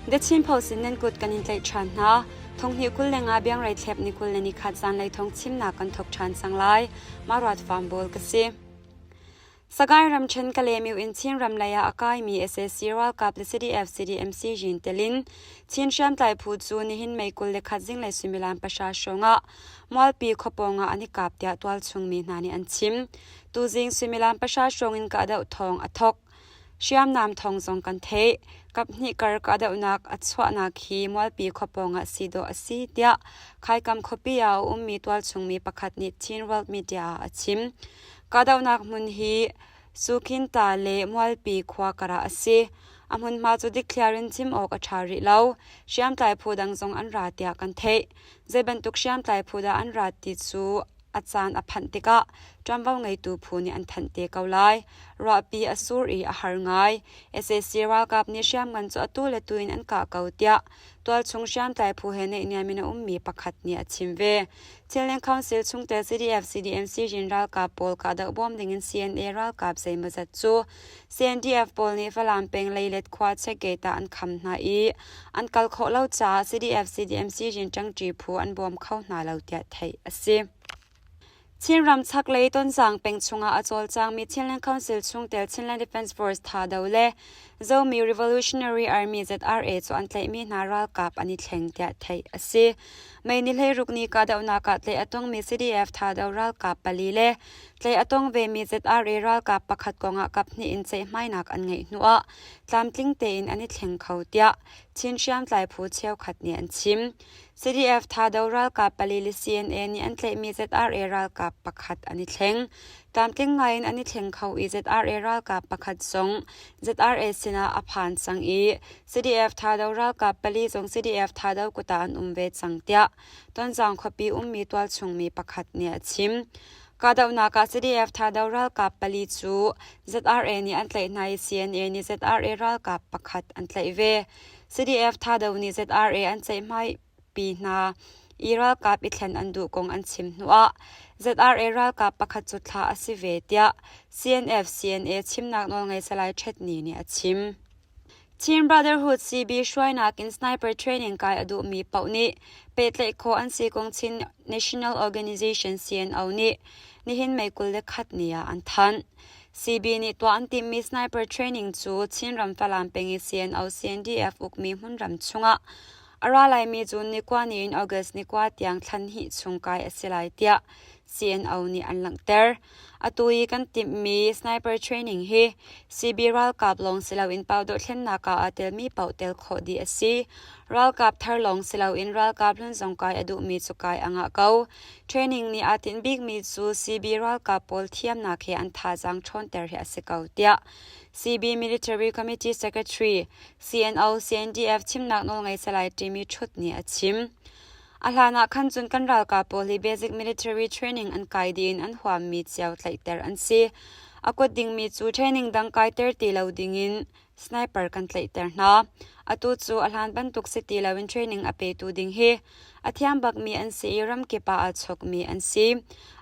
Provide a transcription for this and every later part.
The Chin Post in nan kut kan in tlaih ṭhan hna. Thonghnih 25 biangrei thlep ni 21 zanlei thong chimnak kan thok ṭhan cang lai. Maruat Farm Bawl ka si. Sagaing ramṭhen Kalaymyo in Chinram lei ah a kaimi sac ralkap le CDF CDMC rin tel in Chin hriamtlai phu cu nihin May 21 zinglei suimilam pahra hrawng ah Mualpi khua pawng ah an i kap tiah tualchung mi hna nih an chim. Tuzing suimilam pahra hrawng in kahdoh thawng a thawk. Hriamnam thawng zong kan theih. Kaphnih kar kahdohnak a chuahnak hi Mualpi khua pawng ah si dawh a si tiah Khaikam khuapi ah a ummi tualchung mi pakhat nih Chin World Media ah a chim. Kahdohnak hmun hi Sukhinta le Mualpi khua karah a si. A hmunhma cu dikthliar in chim awk a ṭha rih lo. Hriamtlai phu dang zong an ra tiah kan theih. Zei bantuk hriamtlai phu dah an rat ti cu a caan a phanh tikah ṭuanvo ngeitu phu nih an thanh te ko lai. Ruahpi a sur i a har ngai. Sac ralkap nih hriamngan cu atu le tu in an kah ko tiah tualchung hriamtlai phu he naihniam in a ummi pakhat nih a chim ve. Chinland Council chungtel CDF CDMC Rin ralkap pawl kahdoh bawm dingin CNA ralkap zeimawzat cu CNDF pawl nih Falam peng Leilet khua checkgate ah an kham hna i an kal khawh lo caah CDF CDMC Rin ṭangṭi phu an bawm kho hna lo tiah theih a si. Chinram chaklei Tonzang peng chungah a cawlcangmi Chinland Council chungtel Chinland Defence Force Thado le Zomi Revolutionary Army ZRA cu an tlaihmi hna ralkap an i thleng tiah theih a si. May ni 16 ni kahdohnak ah tlaih a tongmi CDF Thado ralkap pali le tlaih a tong vemi ZRA ralkap pakhat kongah kaphnih in ceihmainak an ngeih hnuah tlamtling tein an i thleng kho tiah Chin hriamtlai phu cheukhat nih an chim. CDF Thado ralkap pali le CNA nih an tlaihmi ZRA ralkap pakhat an i thleng. Tlamtling ngaiin an i thleng kho i ZRA ralkap pakhat zong ZRA sinah a phan cang i CDF Thado ralkap pali zong CDF Thado kut ah an um ve cang tiah Tonzang khuapi ummi tualchung mi pakhat nih a chim. Kahdohnak ah CDF Thado ralkap pali cu ZRA nih an tlaih hna i CNA nih ZRA ralkap pakhat an tlaih ve. CDF Thado nih ZRA an ceihmaipi hna i ralkap i thlen an duh kong an chim hnuah ZRA ralkap pakhat cu thlah a si ve tiah CNF CNA chimnak nawlngei Salai Htet Ni nih a chim. Chin Brotherhood CB hruainak in sniper training kai a duhmi paoh nih pehtlaih khawh an si kong Chin National Organization CNO nih nihin May 21 ni ah an thanh. CB nih tuah an timhmi sniper training cu Chinram Falam peng i CNO CNDF ukmi hmunram chungah a ra laimi June ni kua ni in August ni kua tiang thla hnih chung kai a si lai tiah CNO nih an langhter. Atu i kan timhmi sniper training hi CB ralkap lawng si loin pau dohthlennak ah aa telmi paoh tel khawh dih a si. Ralkap thar lawng si loin ralkap hlun zong kai a duhmi cu kai a ngah ko. Training nih aa tinh bikmi cu CB ralkap pawl thiamnak he an thazaang ṭhawnter hi a si ko, tiah CB Military Committee Secretary CNO CNDF chimnak nawlngei Salai Timi Ṭhut nih a chim. A hlan ah khan cun kan ralkap pawl hi basic military training an kai dih in an huammi cio tlaihter an si. A kuat dingmi cu training dang kaiter ti lo dingin sniper kan tlaihter hna. Atu cu a hlan bantuk si ti loin training a petu ding hi a thiam bakmi an si i ramkip ah aa chawkmi an si.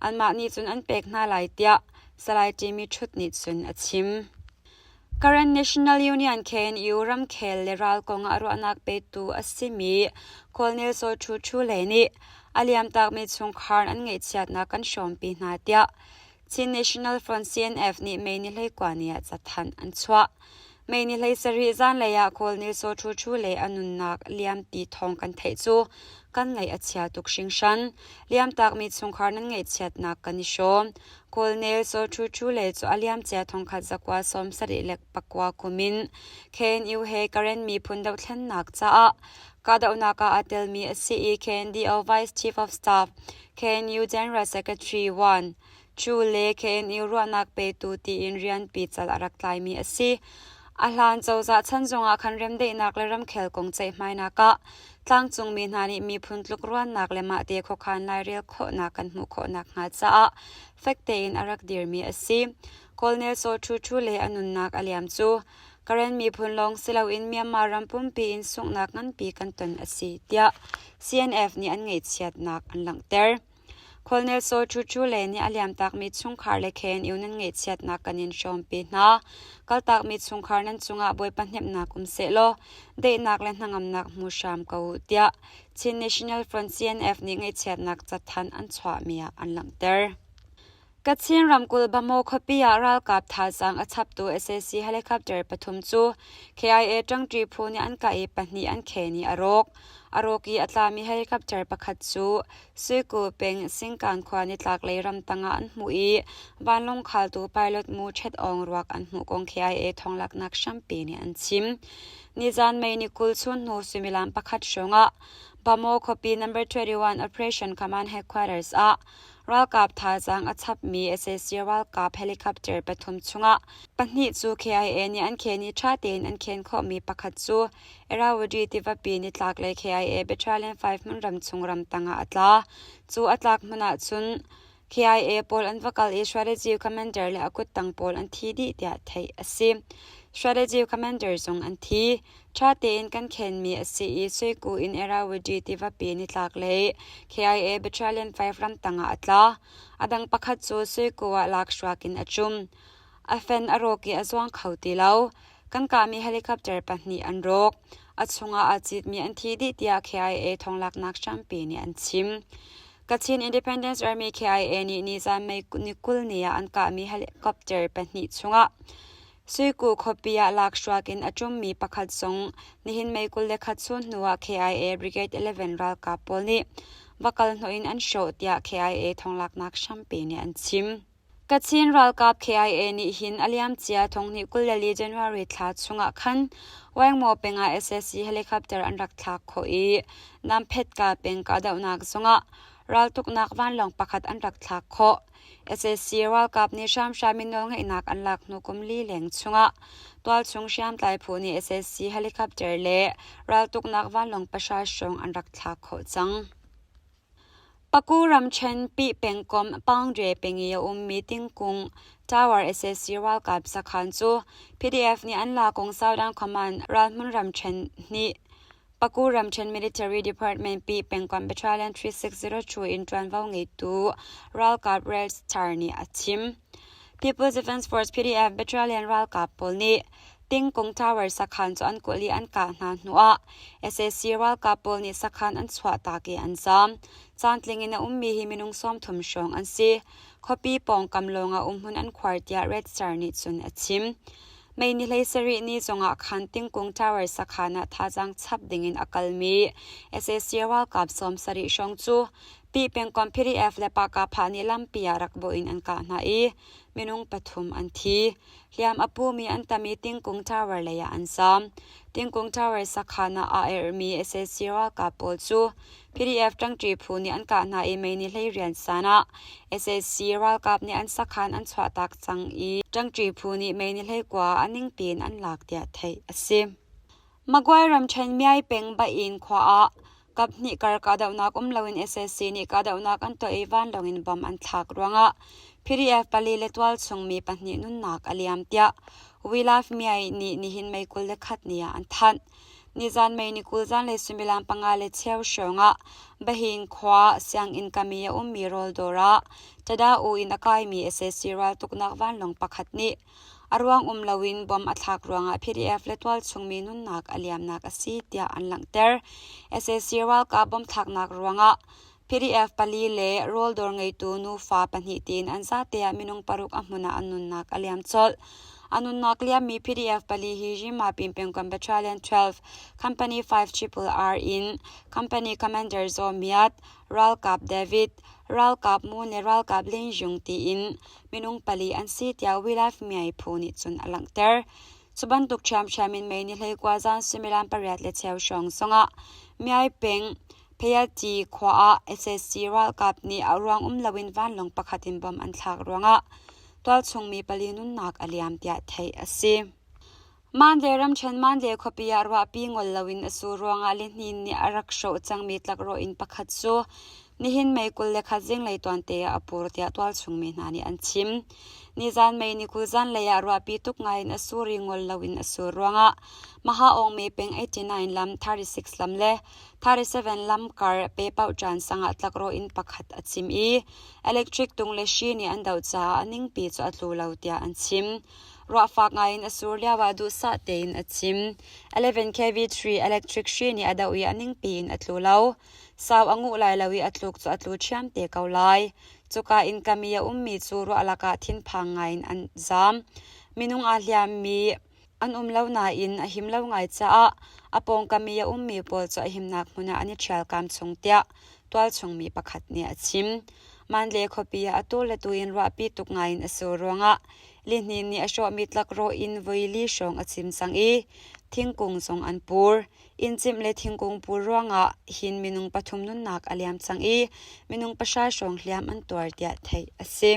Anmah nih cun an pek hna lai tiah Salai Timi Ṭhut nih cun a chim. Karen National Union KNU ramkhel le ral kong ah ruahnak petu a simi Colonel Saw Thu Thu Le nih a liamtakmi chungkhar an ngaihchiatnak kan hrawmpi hna tiah Chin National Front CNF nih May ni 19 ni ah cathanh an chuah. May ni 17 zanlei ah Colonel Saw Thu Thu le a nunnak liam ti thawng kan theih cu kan ngaih a chia tuk hringhran. Liamtakmi chungkhar nan ngaihchiatnak kan i hrawm. Colonel Saw Thu Thu le cu a liamcia thongkhat zakua 79 kum in KNU he Karen miphun dohthlennak caah kahdohnak ah aa telmi a si i KNDO Vice Chief of Staff KNU General Secretary 1 Chu le KNU ruahnak petu tiin rian pical a rak tlaimi a si. A hlan cozah chan zongah khan remdaihnak le ramkhel kong ceihmainak ah tlangcungmi hna nih miphun tlukruannak le mahte khuakhan lairel khawhnak kan hmuh khawh nakhnga caah fek tein a rak dirmi a si. Colonel Saw Thu Thu le a nunnak a liam cu Karen miphun lawng si loin Myanmar ram pumpi in sunghnak nganpi kan ton a si, tiah CNF nih an ngaihchiatnak an langhter. Colonel Saw Chu Chu Le nih a liamtakmi chungkhar le KNU nan ngaihchiatnak kan in hrawmpi hna. Kaltakmi chungkhar nan cungah Bawipa hnemhnak um sehlaw daihnak le hnangamnak hmu hram ko u tiah Chin National Front CNF nih ngaihchiatnak cathanh an chuahmi ah an langhter. Kachin ramkulh Bamaw khuapi ah ralkap thazaang a chaptu sac helicopter pathum cu KIA ṭangṭi phu nih an kah i pahnih an khen i a rawk. A rawk i a tlami helicopter pakhat cu Suiku peng Singkan khua nitlaklei ramtang ah an hmuh i vanlawng khaltu pilot Mu Ṭhet Aung ruak an hmuh kong KIA thawnglaknak hrampi nih an chim. Nizan May ni 20 chun hnu suimilam pakhat hrawngah Bamaw khuapi Number 21 Operation Command Headquarters ah Ralkap thazaang a chapmi sac ralkap helicopter pathum chungah pahnih cu KIA nih an khen i ṭha tein an khen khawhmi pakhat cu Irrawaddy tivapi nitlaklei KIA Battalion 5 hmunram chung ramtang ah a tla. Cu a tlak hmun ah cun KIA pawl an va kal i strategy commander le a kuttang pawl an thi dih tiah theih a si. Strategy commander zong an thi. Ṭha tein kan khenmi a si i Suiku in Irrawaddy tivapi nitlaklei KIA Battalion 5 ramtang ah a tla. A dang pakhat cu Suiku ah lakhruak in a ṭum. A fen a rawk i a zuang kho ti lo. Kan kahmi helicopter pahnih an rawk. A chungah aa citmi an thi dih tiah KIA thawnglaknak hrampi nih an chim. Kachin Independence Army KIA nih nizan May ni 20 ni ah an kahmi helicopter pahnih chungah Suiku khuapi ah lakhruak in a ṭummi pakhat zong nihin May 21 chun hnu ah KIA Brigade 11 ralkap pawl nih va kal hnawh in an hrawh tiah KIA thawnglaknak hrampi nih an chim. Kachin ralkap KIA nih hin a liamcia thonghnih 24 January thla chungah khan Waingmaw peng ah sac helicopter an rak thlak khawh i Namphetka peng kahdohnak zongah raltuknak vanlawng pakhat an rak thlak khawh. Sac ralkap nih hramhram in nawlngeihnak an lak hnu kum li leng chungah tualchung hriamtlai phu nih sac helicopter le raltuknak vanlawng pahra hrawng an rak thlak khawh cang. Paku ramṭhen Pih pengkomh Paungdwe peng i a ummi tingkung Tower sac ralkap sakhan cu PDF nih an lak kong Southern Command ralhmun ramṭhen nih Paku ramṭhen Military Department pi pengkomh Battalion 3602 in ṭuanvo ngeitu ralkap Red Star nih a chim. People's Defense Force PDF Battalion ralkap pawl nih Tingkung Tower sakhan cu an kulh i an kah hna hnuah sac ralkap pawl nih sakhan an chuahtak i an zaam. Caantling in a ummi hi minung 30 hrawng an si. Khuapi pawngkam lawngah umhmun an khuar tiah Red Star nih cun a chim. May ni 17 ni zongah khan Tingkung Tower sakhan ah thazaang chap dingin a kalmi sac ralkap 70 hrawng cu Pi pengkomh PDF le Pakapha nih lampi ah rak bawh in an kah hna i minung pathum an thi. Hliam a pumi an tam i Tingkung Tower lei ah an zaam. Tingkung Tower sakhan ah aa erhmi sac ralkap pawl cu PDF ṭangṭi phu nih an kah hna i May ni 12 zan ah sac ralkap nih an sakhan an chuahtak cang i ṭangṭi phu nih May ni 19 ah a ningpi in an lak tiah theih a si. Magway ramṭhen Myai peng Bain khua ah kaphnih kar kahdohnak um loin sac nih kahdohnak an tuah i vanlawng in bomb an thlak ruangah PDF pali le tualchung mi pahnih nunnak a liam tiah We Love Myai nih nihin May 21 ni ah an thanh. Nizan May ni 20 zanlei suimilam panga le cheu hrawngah Bahin khua sianginn kami a ummi rawldawr ah Tada U in a kaimi sac raltuknak vanlawng pakhat nih a ruang um loin bomb a thlak ruangah PDF le tualchungmi nunnak a liamnak a si tiah an langhter. Sac ralkap bomb thlaknak ruangah PDF pali le rawldawr ngeitu nufa pahnih tiin an zate ah minung paruk a hmun ah an nunnak a liam colh. A nunnak liammi PDF pali hi Yinmapin pengkomh Battalion 12, Company 5 Triple R in Company Commander Zaw Myat, Ralkap David, Ralkap Moon le Ralkap Lin Jung tiin minung pali an si tiah We Life Myai phu nih cun a langhter. Cu bantuk ṭhiamṭhiam in May ni 19 zan suimilam pariat le cheu hrawng zongah Myai peng Phayati khua ah sac ralkap nih a ruang um loin vanlawng pakhat in bomb an thlak ruangah tualchung mi pali nunnak a liam tiah theih a si. Mandalay ramṭhen Mandalay khuapi ah ruahpi ngol loin a sur ruangah lihnin nih a rak hrawh cangmi tlakrawh inn pakhat cu Nihin May 21 zinglei tuante ah a pur tiah tualchung mi hna nih an chim. Nizan May ni 20 zanlei ah ruahpi tuk ngai in a sur i ngol loin a sur ruangah Mahaawng me peng 89 lam 36 lam le 37 lam kar Pepauhṭan sang ah tlakrawh inn pakhat a chim i electric tung le hri nih an doh caah a ningpi cu a tlu lo tiah an chim. Ruah fak ngaiin a sur lioah duhsah tein a chim. 11 kV 3 electric hri nih a doh i a ningpi in a tlu lo. Sau a nguh lai lo i a tluk cu a tlu ṭhiam te ko lai. Cuka inn kam i a ummi cu ruah lakah thinphang ngaiin an zaam. Minung aa hliammi an um lo nain a him lo ngai caah a pawngkam i a ummi pawl cu a himnak hmun ah an i ṭhialkam chung tiah tualchung mi pakhat nih a chim. Mandalay khuapi ah atu le tu in ruahpi tuk ngaiin a sur ruangah lihnin nih a hrawhmi tlakrawh in voi li hrawng a chim cang i thingkung zong an pur. Inn cimh le thingkung pur ruangah hin minung pathum nunnak a liam cang i minung pahra hrawng hliam an tuar tiah theih a si.